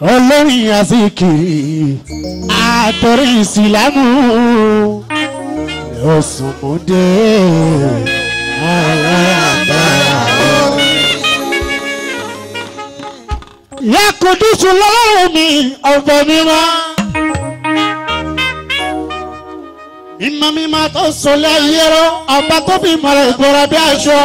Olórin àsìkiri àtọ̀rí ìsìlámù Òsùnmùdé alábà. Yakudusu lọ́rùn mi ọ̀bọ mímọ́. Mímọ́ mímọ́ tó sọlẹ̀ yẹrọ ọba tó fi mọ̀rọ̀ ìgbọ́ra bí aṣọ.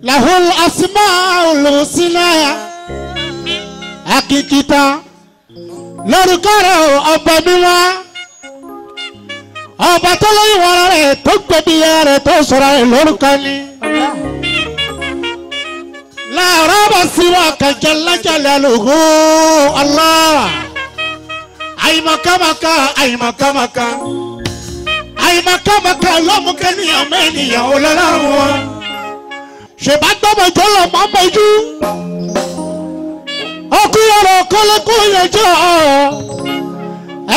Lahul asmaul husna akikita lórúkọ rẹ̀ ọba mímọ́. Ọba tó lóyún wàrà rẹ̀ tó gbẹ̀bíyà rẹ̀ tó sọ̀rọ̀ rẹ̀ lórúkọ ni. La raba siwaka jalla jalaluhu Allah. Àìmọ̀kàmọ̀kà àìmọ̀kàmọ̀kà àìmọ̀kàmọ̀kà lọ́mùkẹ́niyàn mẹ́niyàn ọlọ́run wọn. Ṣèbá gbọ́mọjọ́ lọ mọ́ mọ́jú. Ọkùnrin ọ̀rọ̀ kọ́lẹ́kùn yẹn jọ.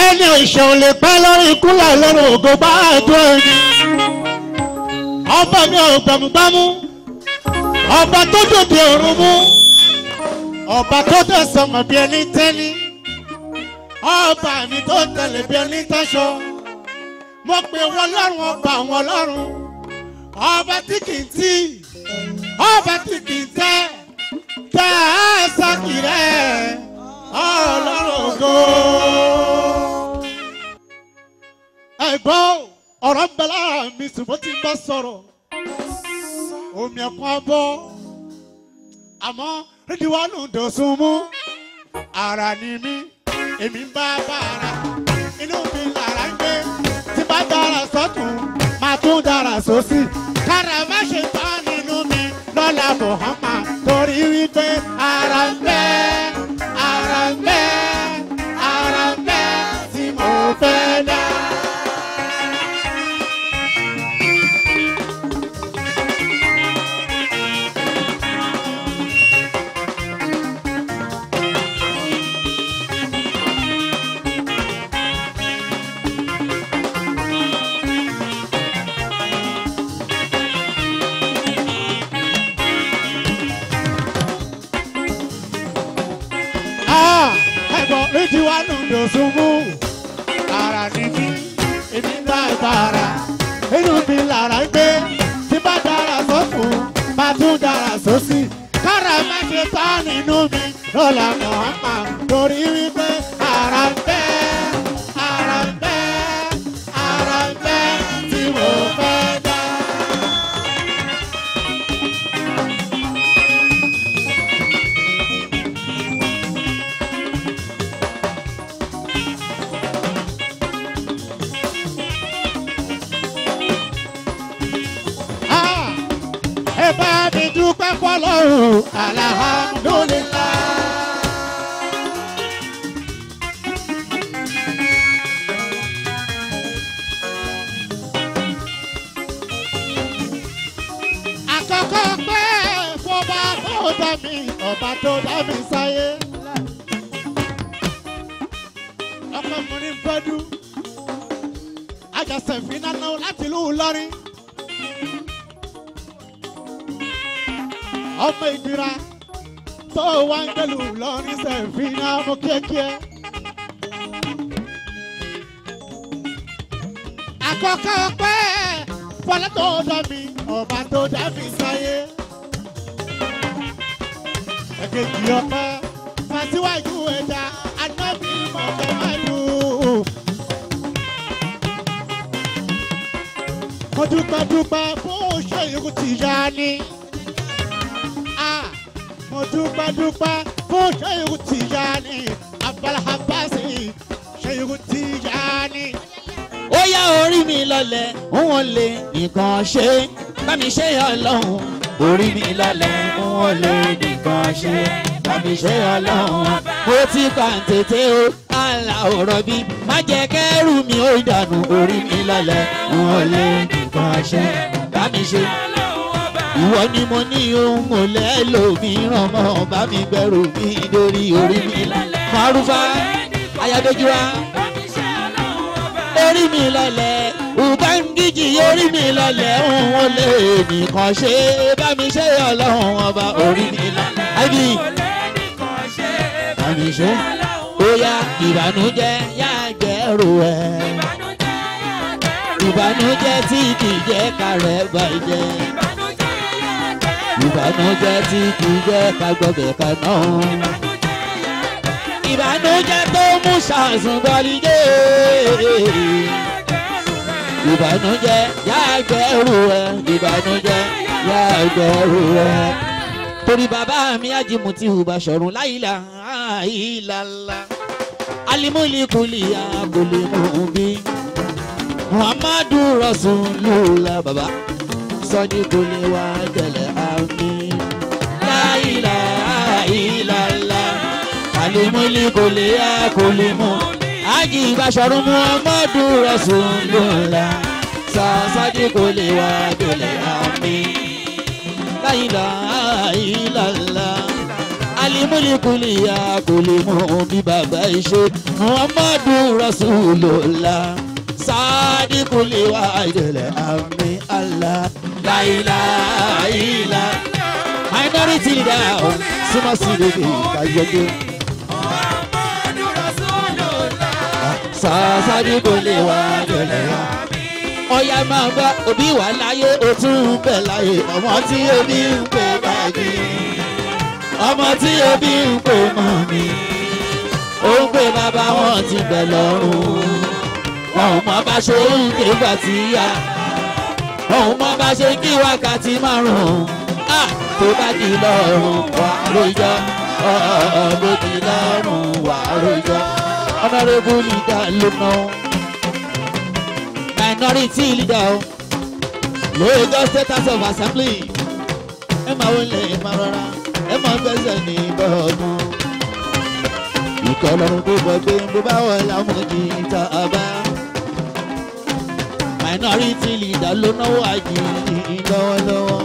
Ẹni ìṣẹ̀wọ̀n lè pẹ́ lórí ikúlẹ̀ lọ́rùn ògo bá ẹ̀dùn ẹni. Ọba mi ò gbàmúgbàmú. Ọba tó dòde ọ̀run mú. Ọba tó dẹ̀sán mọ̀ bí ẹni tẹ́ni. Ọba mi tó tẹ̀lé bí ẹni tẹ́ṣọ. Mo pè wọ́n lọ́rùn ọba àwọn lọ́rùn. Ọba tí kì í tí, ọba tí kì í tẹ́, tẹ́ ẹ sákìrẹ́ ọlọ́run ògo. Ẹ̀gbọ́n ọ̀rọ̀ ń bẹ lára mi ṣùgbọ́n tí ń bá sọ̀rọ̀. Omi ẹ̀kọ́ abọ́ àmọ́ rídíwánù dọ̀sùn mú. Ara ni mí, èmi ń bá bàrà, inú mi lára ń gbé. Tí bá dára sọ́tún, máa tún dára sósì. Kára má ṣe tán nínú mi lọ́la Muhammad torí wípé ara ń bẹ, ara ń bẹ, ara ń bẹ tí mo fẹ́ dá. Dòsùnmù ara ni mí, èmi ń bá ìbára, inú mi lára ń gbé. Tí bá dára sọ́tún, máa tún dára sósì. Kára má ṣe tán nínú mi lọ́la Muhammad torí wípé ara ń bẹ, ara ń bẹ, ara ń bẹ tí mo fẹ́ dá. Ẹ bá mi dúpẹ́ fọ́lọ́run alhamdulillah. Àkọ́kọ́ pé fọba tó dá mi, ọba tó dá mi sáyé. Ọkọ mi ní bọ́dú, àjàsẹ̀fín náà láti ìlú Ìlọrin. Ọmọ ìgbìra tó wá ń gbẹ̀lú lọ́rin sẹ̀fín náà mú kíákíá. Àkọ́kọ́ pé fọlá tó dá mi, ọba tó dá mi sáyé. Èkejì ọpẹ́ fàṣíwájú ẹ̀dá anábì mọ̀kànlú. Mo dúpẹ́ dúpẹ́ fún ṣé ìyókù ti yá ni. Mo dúpẹ́ dúpẹ́ fún Ṣéhù Tìjání, Abdulhabasi Ṣéhù Tìjání. Ó yá orí mi lọlẹ̀, òun lè nìkan ṣe, bá mi ṣe ọlọ́run. Orí mi lọlẹ̀, òun lè nìkan ṣe, bá mi ṣe ọlọ́run. Mo ti pàǹtẹ̀tẹ̀ o, àlà ọ̀rọ̀ bí, má jẹ́ kẹ́rù mi ó dànù. Orí mi lọlẹ̀, òun lè nìkan ṣe, bá mi ṣe. Ìwọ ni mo ní ohun ò lẹ́lòmíràn mọ́, bá mi gbẹ́rù mi dórí orí mi. Márúfá Ayádójúwá. Orí mi lọlẹ̀, Ubangiji orí mi lọlẹ̀, òun ò lè nìkan ṣe, bá mi ṣe ọlọ́run ọba orí mi lọlẹ̀. Àbí bá mi ṣe. Ó yá ìbànújẹ́ yá gbẹ́rù ẹ̀. Ìbànújẹ́ tí kì í jẹ́ ká rẹ̀ bàjẹ́. Ìbànújẹ́ tí kì í jẹ́ ká gbọ́bẹ̀ kaná. Ìbànújẹ́ tó mú ṣàṣùn gbọ́lídé. Ìbànújẹ́ yá gbẹ́rù ẹ̀. Ìbànújẹ́ yá gbẹ́rù ẹ̀. Torí bàbá mi Ajímùtí Báṣọ̀run láìla àìlàlà. Alimulikuli agolemumbi. Muhammadu Rasulullah baba. Sọ́ni kò lè wá jẹ̀lẹ̀ àmì. Láìla àìlàlà. Alimulikuli agolemu. Ají Báṣọ̀run Muhammadu Rasulullah. Sọ́ni kò lè wá jẹ̀lẹ̀ àmì. Láìla àìlàlà. Alimulikuli agolemu bí bàbá iṣẹ́. Muhammadu Rasulullah. Sadiquli wa idele ami Allah. La ilaha illa. Minority leader, súnmọ́ sí bèbè ìdájọ́jọ́. Sadiquli wa idele ami. Ọya máa bá òbí wà láyé, ó tún ń bẹ láyé. Ọmọ tí òbí ń pè bàbí. Ọmọ tí òbí ń pè mọ̀mí. Ó ń pè bàbá wọn ti bẹ̀ lọ́rùn. Wọn ò mọ bá ṣe ń ké bàtíyà. Wọn ò mọ bá ṣe kí wákàtí márùn-ún. Tó bá di lọ́rùn wà rojọ́. Bó di lọ́rùn wà rojọ́. Honorable leader ló ná. Minority leader o. Lagos State House of Assembly. Ẹ máa wọlé ẹ máa rọra. Ẹ máa gbẹ́sẹ̀ ní bọ́ọ̀dún. Ìkọlọ́run tó bọ̀ gbé bó bá wọ̀ lámùjì tá a bá. Minority leader ló náwó àjìjì lọ́wọ́lọ́wọ́.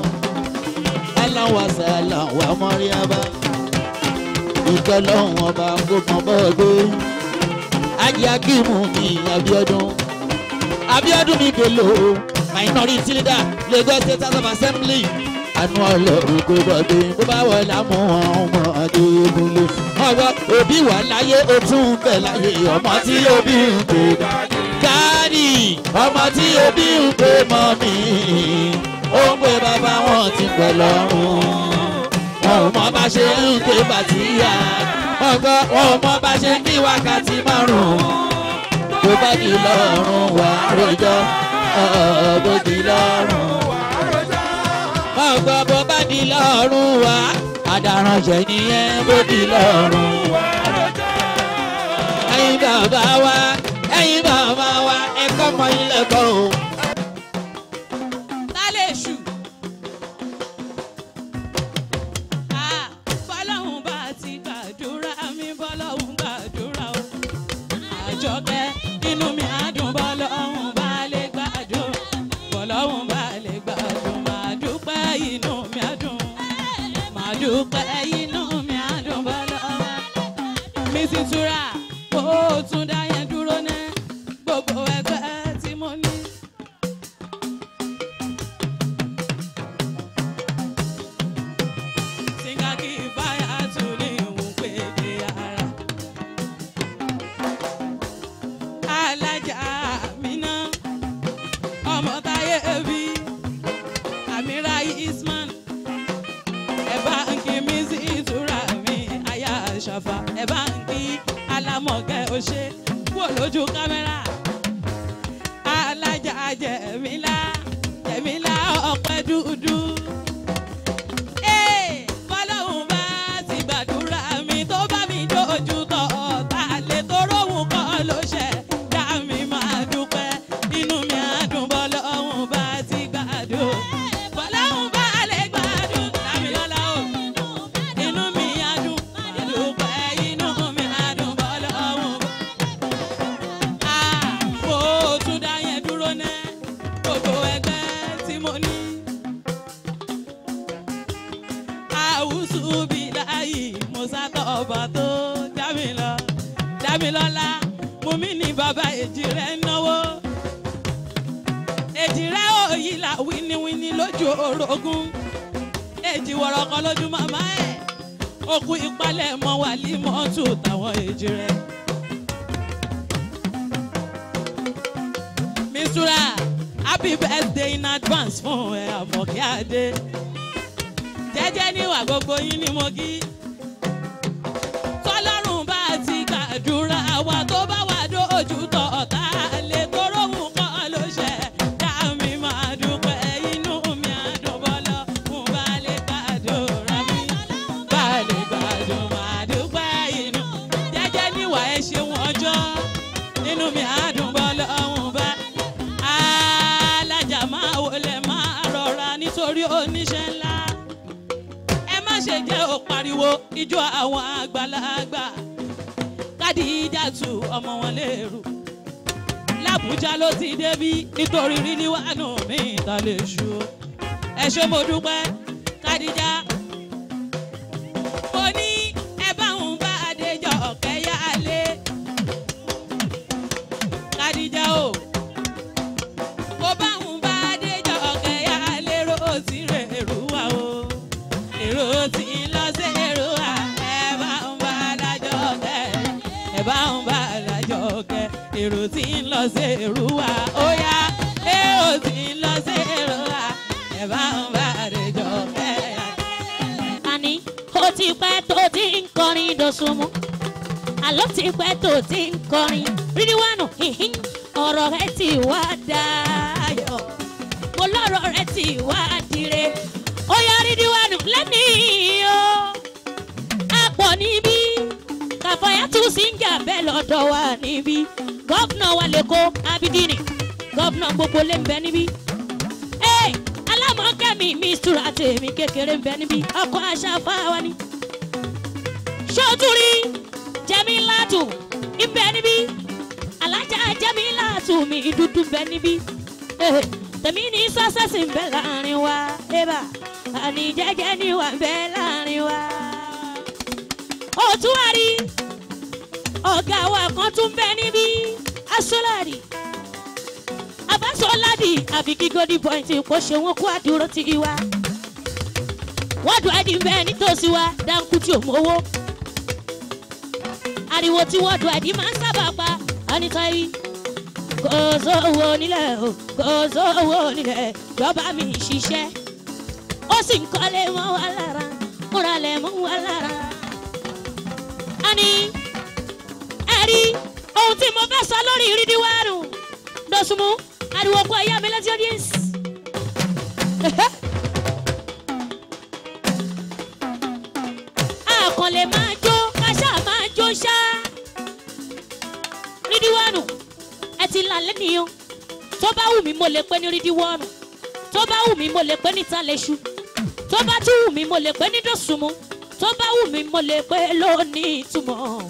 Aláwọ̀ sàlà wà mọ́ríábá. Ìkọlọ́run ọba kó mọ bọ́ gbé. Ajé Akíìmù mi Abíọ́dún. Abíọ́dún mi Bello. Minority leader Lagos State House of Assembly. Àánú Ọlọ́run kó bọ̀ gbé bó bá wọ̀ lámú ọmọ Adékúnlé. Ọgbọ́n òbí wà láyé ó tún ń bẹ láyé. Ọmọ tí òbí ń pè káàdì. Ọmọ tí òbí ń pè mọ́mí. Ó ń pè bàbá wọn ti pẹ̀ lọ́rùn. Wọn ò mọ bá ṣe ń ké bàtíyà. Ọgbọ́n wọn ò mọ bá ṣe ń kí wákàtí márùn-ún. Tó bá di lọ́rùn wà rojọ́. Bó di lọ́rùn wà rojọ́. Ọgbọ́n bó bá di lọ́rùn wà. Adaránṣẹ́ nìyẹn bó di lọ́rùn. Ẹ̀yin bàbá wa, ẹ̀yin bàbá wa, ẹ̀kọ́ mọ ilé kọ́ o. Tálẹ̀ èṣù. Bọ́lọ́hún bá ti gbàdúrà mi, bọ́lọ́hún gbàdúrà o. Àjọkẹ́ inú mi á dùn, bọ́lọ́hún bá lè gbàdúrà. Bọ́lọ́hún bá lè gbàdúrà, màá dúpẹ́ inú mi á dùn. Màá dúpẹ́ inú mi á dùn bọ́lọ́hún. Mi sì túra, ó tún dá yẹn dúró ná. Gbogbo ẹgbẹ́ tí mo ní. Singaki fire tún ní ìwọ̀n péde ara. Alájà mi náà, ọmọ táyé bí, Amira Isman. Ẹ bá ń kí mi sí ìtura mi, aya àṣàfà. Ẹ bá ń kí alámọ̀kẹ́ òṣè kúrò lójú kámẹ́rà. Alájà Jẹ̀mílá, Jẹ̀mílá ọ̀pẹ dúdú. Bọ́lọ́hún bá ti gbàdúrà mi tó bá mi dojú tọ̀ ọ̀tá lè tó róhùn kọ́ ló ṣẹ̀ dá mi máa dúpẹ́. Inú mi á dùn bọ́lọ́hún bá ti gbàdúrà. Bọ́lọ́hún bá lè gbàdúrà mi lọ́la o. Inú mi á dùn, dúpẹ́ inú mi á dùn bọ́lọ́hún. Mo tún dá yẹn dúró ná gbogbo ẹgbẹ́ tí mo ní. Àwùsù bí láàyè Musa tọba tó dámilọ dámilọ́lá mú mi ní bàbá èjì rẹ̀ náwó. Èjì rẹ̀ òyì là wíníwíní lójú orogún. Èjì wọ̀rọ̀kọ̀ lójú màmá ẹ̀. Òkú ìpalẹ̀ mọ́ wà límọ́tò táwọn èjì rẹ̀. Mistura, happy birthday in advance fún ẹ Àmọ̀kẹ́ Adé. Jẹ́jẹ́ níwà gbogbo yín ni mo kí. Tọ́lọ́run bá ti gbàdúrà wa tó bá wà dójú tọ̀ ọ̀tá lè toróhùn kọ́ ló ṣe. Dá mi máa dúpẹ́ inú mi á dùn bọ́lọ́ fún bá lè gbàdúrà mi. Bá lè gbàdúrà máa dúpẹ́ inú. Jẹ́jẹ́ níwà ẹ ṣeun ọjọ́ inú mi á dùn bọ́lọ́ ọ̀hún bá. Alájà máa wọlé máa rọra nítorí oníṣẹ́ ńlá. Ẹ má ṣe jẹ́ ò pariwo ijó àwọn àgbàlagbà. Kádìíjàtù ọmọ wọn lérò. Lábújá ló ti débí nítorí Rílíwánù mi ìta lè ṣu. Ẹ ṣé mo dúpẹ́ Kádìíjà. Mo ní ẹ bá òun bá Adéjọ ọ̀kẹ́ yá lé. Kádìíjà o. Mo bá òun bá Adéjọ ọ̀kẹ́ yá lérò ó ti rè èrúwà o. Èrò tí ń lọ sí èrúwà ẹ bá òun bá adájọ́ ọ̀kẹ́. Ẹ bá òun bá adájọ́ ọ̀kẹ́. Èrò tí ń lọ sí èrúwà ó yá. Èrò tí ń lọ sí èrúwà ẹ bá òun bá Adéjọ ọ̀kẹ́ yá. Àní ó ti pẹ́ tó ti ń kọrin Dòsùnmú. Àló ti pẹ́ tó ti ń kọrin Rílíwánù hìhín. Ọ̀rọ̀ rẹ ti wá dayọ̀. Mo lọ́rọ̀ rẹ ti wá dire. Ó yá Rílíwánù lẹ́nìí o. A pọ̀ níbí. Kàfáyà tún sí ń jà bẹ́ẹ̀ lọ́dọ̀ wa níbí. Gọ́fúnà wa lẹ́kọ́ Abidini. Gọ́fúnà gbogbo lè ń bẹ níbí. Ee alámọ̀kẹ́mi Mistura tèmi kékeré ń bẹ níbí. Ọkọ̀ àṣà fáwa ni. Ṣọ́túrí Jẹ́mílátù ń bẹ níbí. Alájà Jẹ́mílátù mi dúdú ń bẹ níbí. Tèmi ní sọ́sẹ́sì ń bẹ láàrin wa. Ébà àní jẹ́jẹ́ ní wà ń bẹ láàrin wa. Òtún wá rí ọ̀gá wa kan tún bẹ níbí. Aṣọ́láàdì Abáṣọ́ládì àfi kí Golden Point kò ṣe wọ́n kó àdúró ti wa. Wọ́ọ̀dù àdì ń bẹ nítòsí wa dáńkú tí ò mówó. Ariwo tí wọ́ọ̀dù àdì máa ń sábà pa anítọ́rí. Kò sówó nílẹ̀ o, kò sówó nílẹ̀, jọba mi ṣiṣẹ́. Ó sì ń kọ́lé mọ́ wa lára, múra lẹ̀ mọ́ wa lára. Àní ẹ̀rí ohun tí mo fẹ́ sọ lórí Rílíwánù Dòsùnmú ariwo kó ẹyá mi létí audience. A kàn lè máa jó ká ṣáà máa jó ṣá. Rílíwánù ẹ ti là lẹ́nìyàn. Tó bá wù mí mo lè pè ní Rílíwánù. Tó bá wù mí mo lè pè ní Tálẹ́ṣù. Tó bá tún wù mí mo lè pè ní Dòsùnmú. Tó bá wù mí mo lè pè lónìí ìtumọ̀.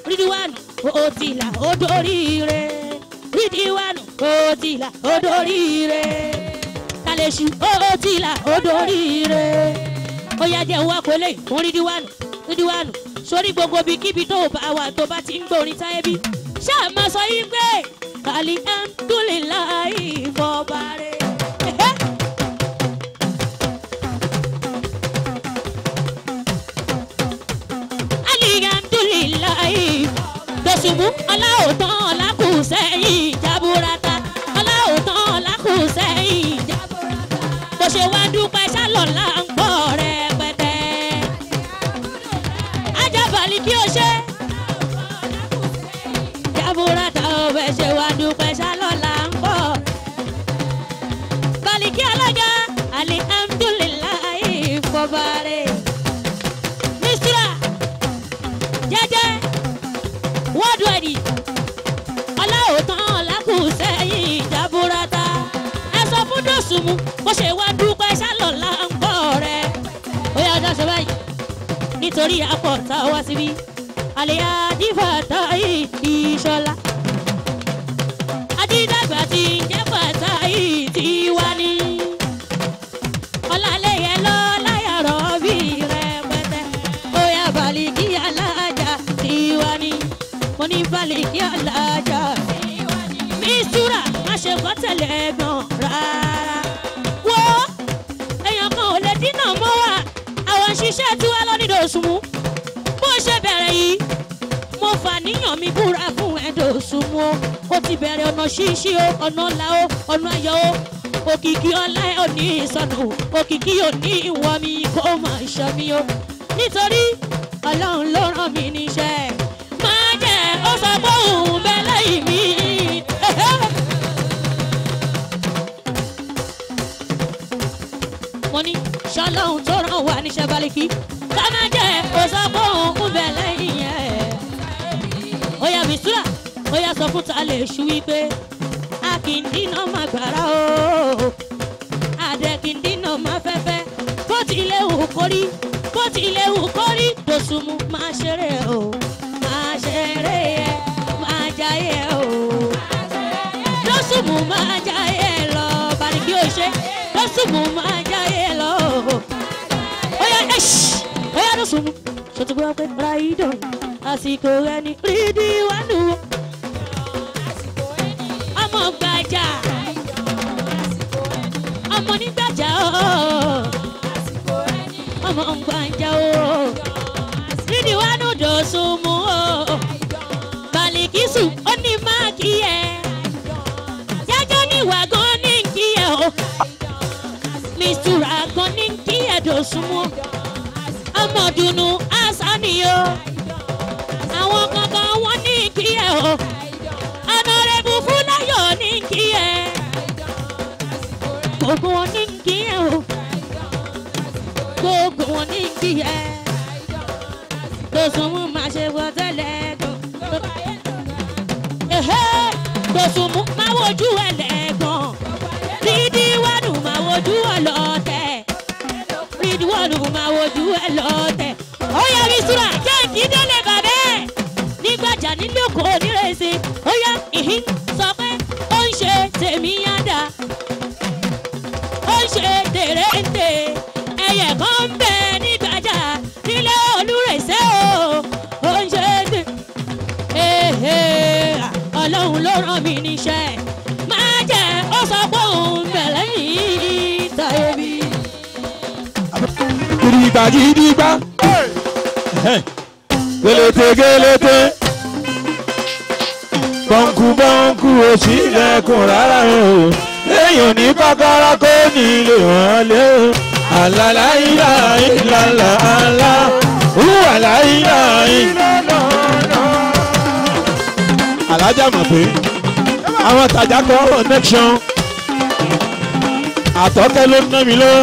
Rílíwánù ó ti là ó dórí rẹ̀. Rílíwánù ó ti là ó dórí rẹ̀. Tálẹ́ṣù ó ti là ó dórí rẹ̀. Ó yá jẹ́ wá kólé fún Rílíwánù Rílíwánù sórí gbogbo ibikíbi tó bá wà tó bá ti ń gbórin táyé bí. Ṣáà máa sọ yí pé alihamdulilayi fọba rẹ̀. Alihamdulilayi Dòsùnmú ọláòtán ọlákù sẹ́yìn jaburata ọláòtán ọlákù sẹ́yìn jaburata. Bó ṣe wá dúpẹ́ ṣálọ̀lá ń pọ̀ rẹpẹtẹ. Ajábàlì kí o ṣe. Jaburata ò bẹ̀ ṣe wá dúpẹ́ ṣálọ̀lá ń pọ̀. Bàlìkí alága alihamdulilayi fọba rẹ̀. Mistura jẹ́jẹ́ wọ́ọ̀dù ẹ̀dì ọláòtán ọlákù sẹ́yìn jaburata. Ẹ sọ fún Dòsùnmú bó ṣe wá dúpẹ́ ṣálọ̀lá ń pọ̀ rẹ̀. Ó yá ọjọ́ ṣe báyìí nítorí àpọ̀tá wá síbí. Àlèyá Jífàtáì Ìṣọ̀lá. Ajídàgbà tí ń jẹ́ Fàtáì tí wá ní. Ọlálẹ́yẹ lọ láyàrọ̀ bí rẹpẹtẹ. Ó yá Bàlíkí alájà tí wá ní. Mo ní Bàlíkí alájà. Mistura má ṣe kọ́ tẹ̀lé gan rárá. Wo èèyàn kan ò lè dínà mọ́ wa. Àwọn ṣiṣẹ́ tí wá lọ́nìdò Dòsùnmú bó ṣe bẹ̀rẹ̀ yìí mo fàníyàn mi búra fún ẹ Dòsùnmú o ó ti bẹ̀rẹ̀ ọ̀nà ṣíṣí o ọ̀nà ọ̀la o ọ̀nà ayọ̀ o òkìkí ọlá ẹ ò ní ìsọnù òkìkí ò ní ìwọ mi kó má ṣe mi o nítorí Ọlọ́run ló rán mi níṣẹ́ máa jẹ́ ó sọ pé òun bẹ lẹ́yìn mi. Mo ní ṣọlọ́run tó rán wa níṣẹ́ balẹ̀kí ká má jẹ́ ó sọ pé òun bẹ lẹ́yìn ẹ̀. Ó yá Mistura ó yá sọ fún ta lè ṣú wípé a kì í dínà má gbàrà o àdẹ kì í dínà má fẹ́fẹ́ bó tilẹ̀ wù kórí bó tilẹ̀ wù kórí Dòsùnmú máa ṣeré o máa ṣeré ẹ máa jayé o Dòsùnmú máa jayé lọ Bàríkí ò ṣe Dòsùnmú máa jayé lọ ó yá ẹṣ ó yá Dòsùnmú ṣètùgbọ́ pé ráìdọ̀ àsìkò ẹni rídìí wánú ọmọ gbàjà ọmọ nígbàjà ooo ọmọ gbàjà ooo rídìí wánú Dòsùnmú ooo Bàlíkísù ó ní máàkì ẹ jájọ́ níwà gan ní kí ẹ o Mistura gan ní kí ẹ Dòsùnmú ọmọ dùnú àṣà nìyó àwọn kankan wọ́n ní kí ẹ o ọ̀nàrẹ́bù Fúláyọ̀ ní kí ẹ gbogbo wọn ní kí ẹ o gbogbo wọn ní kí ẹ Dòsùnmú máa ṣe wọ tẹ́lẹ̀ Dòsùnmú máa wojú ẹlẹ́gàn Rídíwánù máa wojú ọlọ́tẹ̀ Rídíwánù máa wojú ẹlọ́tẹ̀ ó yá Mistura jẹ́ kí délé bàbá ẹ̀ nígbàjà nílé òkò onírèsì ó yá ìhín sọ pé ó ń ṣe tèmi yáda ó ń ṣe tèrèǹtè ẹyẹ kan ń bẹ nígbàjà nílé olúrèsè o ó ń ṣe tè Ọlọ́run ló rán mi níṣẹ́ máa jẹ́ ó sọ pé òun bẹ̀ lẹ́yìn táyé bí. Gidigba gidigba. Gelete gelete. Bọ́ǹkù bọ́ǹkù ò sí ilẹ̀kùn rárá o. Èèyàn ní kọ́kọ́rọ́ kó nílé wọn lé o. Àlàlá ìlà ìlàlà àlà. Wàlá ìlà ìlàlà. Alájà mọ̀ pé àwọn tajà kan connection. Àtọ́kẹ́ ló ná mi lọ.